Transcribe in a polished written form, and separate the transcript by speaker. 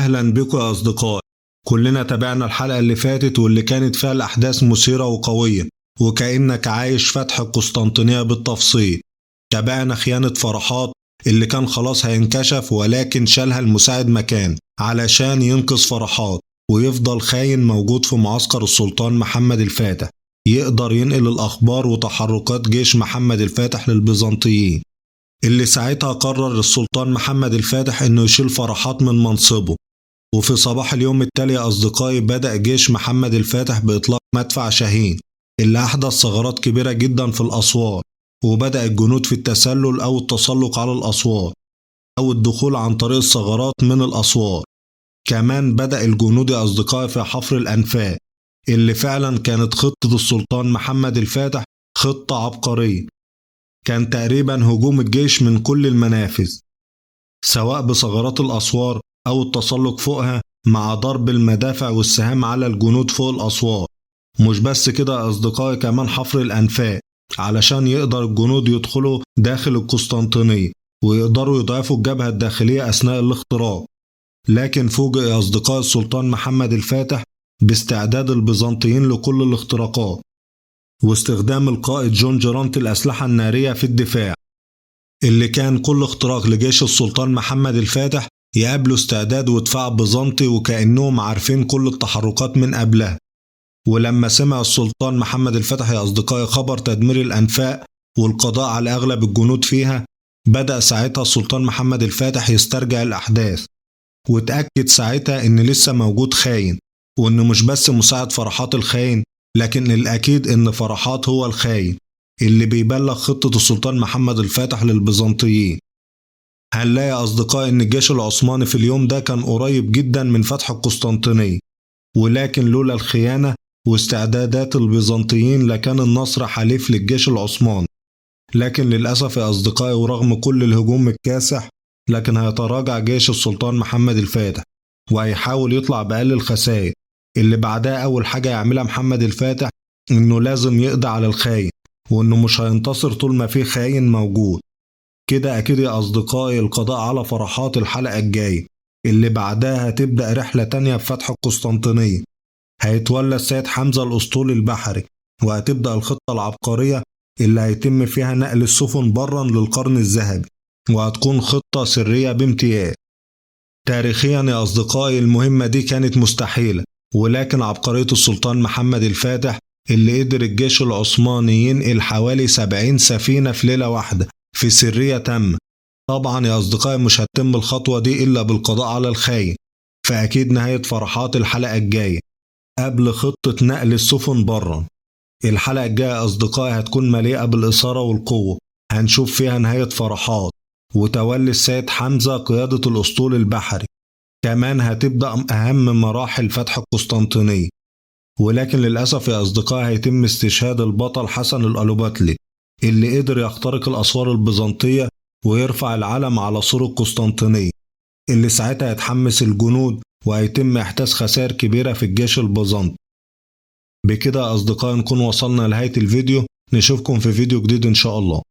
Speaker 1: أهلا بكم يا أصدقائي. كلنا تابعنا الحلقة اللي فاتت واللي كانت فيها الأحداث مثيرة وقوية، وكأنك عايش فتح القسطنطينية بالتفصيل. تابعنا خيانة فرحات اللي كان خلاص هينكشف، ولكن شالها المساعد مكان علشان ينقذ فرحات ويفضل خاين موجود في معسكر السلطان محمد الفاتح، يقدر ينقل الأخبار وتحركات جيش محمد الفاتح للبيزنطيين. اللي ساعتها قرر السلطان محمد الفاتح انه يشيل فرحات من منصبه. وفي صباح اليوم التالي يا أصدقائي بدأ جيش محمد الفاتح بإطلاق مدفع شاهين اللي أحدث ثغرات كبيرة جدا في الأسوار، وبدأ الجنود في التسلل أو التسلق على الأسوار أو الدخول عن طريق الثغرات من الأسوار. كمان بدأ الجنود يا أصدقائي في حفر الأنفاق اللي فعلا كانت خطة السلطان محمد الفاتح خطة عبقرية. كان تقريبا هجوم الجيش من كل المنافذ، سواء بثغرات الأسوار أو التسلق فوقها مع ضرب المدافع والسهام على الجنود فوق الأسوار. مش بس كده يا أصدقائي، كمان حفر الأنفاق علشان يقدر الجنود يدخلوا داخل القسطنطينية ويقدروا يضعفوا الجبهة الداخلية أثناء الاختراق. لكن فوجئ يا أصدقائي السلطان محمد الفاتح باستعداد البيزنطيين لكل الاختراقات واستخدام القائد جون جرانت الأسلحة النارية في الدفاع، اللي كان كل اختراق لجيش السلطان محمد الفاتح يقابلوا استعداد ودفاع بيزنطي وكأنهم عارفين كل التحركات من قبلها. ولما سمع السلطان محمد الفاتح يا أصدقائي خبر تدمير الأنفاق والقضاء على أغلب الجنود فيها، بدأ ساعتها السلطان محمد الفاتح يسترجع الأحداث، وتأكد ساعتها إن لسه موجود خاين، وإنه مش بس مساعد فرحات الخاين، لكن الأكيد إن فرحات هو الخاين اللي بيبلغ خطة السلطان محمد الفاتح للبيزنطيين. هنلاقي يا أصدقائي إن الجيش العثماني في اليوم ده كان قريب جدا من فتح القسطنطينية، ولكن لولا الخيانة واستعدادات البيزنطيين لكان النصر حليف للجيش العثماني. لكن للأسف يا أصدقائي ورغم كل الهجوم الكاسح، لكن هيتراجع جيش السلطان محمد الفاتح وهيحاول يطلع بأقل الخسائر. اللي بعدها أول حاجة يعملها محمد الفاتح إنه لازم يقضي على الخاين، وإنه مش هينتصر طول ما في خاين موجود. كده أكيد يا أصدقائي القضاء على فرحات الحلقة الجاية اللي بعدها هتبدأ رحلة تانية بفتح القسطنطينية. هيتولى السيد حمزة الأسطول البحري، وهتبدأ الخطة العبقرية اللي هيتم فيها نقل السفن برا للقرن الذهبي، وهتكون خطة سرية بامتياز. تاريخيا يا أصدقائي المهمة دي كانت مستحيلة، ولكن عبقرية السلطان محمد الفاتح اللي قدر الجيش العثماني ينقل حوالي 70 سفينة في ليلة واحدة في سرية تامة. طبعا يا أصدقائي مش هتتم الخطوة دي إلا بالقضاء على الخاين، فأكيد نهاية فرحات الحلقة الجاية قبل خطة نقل السفن برا. الحلقة الجاية يا أصدقائي هتكون مليئة بالإثارة والقوة، هنشوف فيها نهاية فرحات وتولي السيد حمزة قيادة الأسطول البحري. كمان هتبدأ أهم مراحل فتح القسطنطينية، ولكن للأسف يا أصدقائي هيتم استشهاد البطل حسن الألوباتلي اللي قدر يخترق الأسوار البيزنطية ويرفع العلم على سور القسطنطينية، اللي ساعتها هيتحمس الجنود وهيتم إحداث خسائر كبيرة في الجيش البيزنطي. بكده يا أصدقائي نكون وصلنا لنهاية الفيديو، نشوفكم في فيديو جديد إن شاء الله.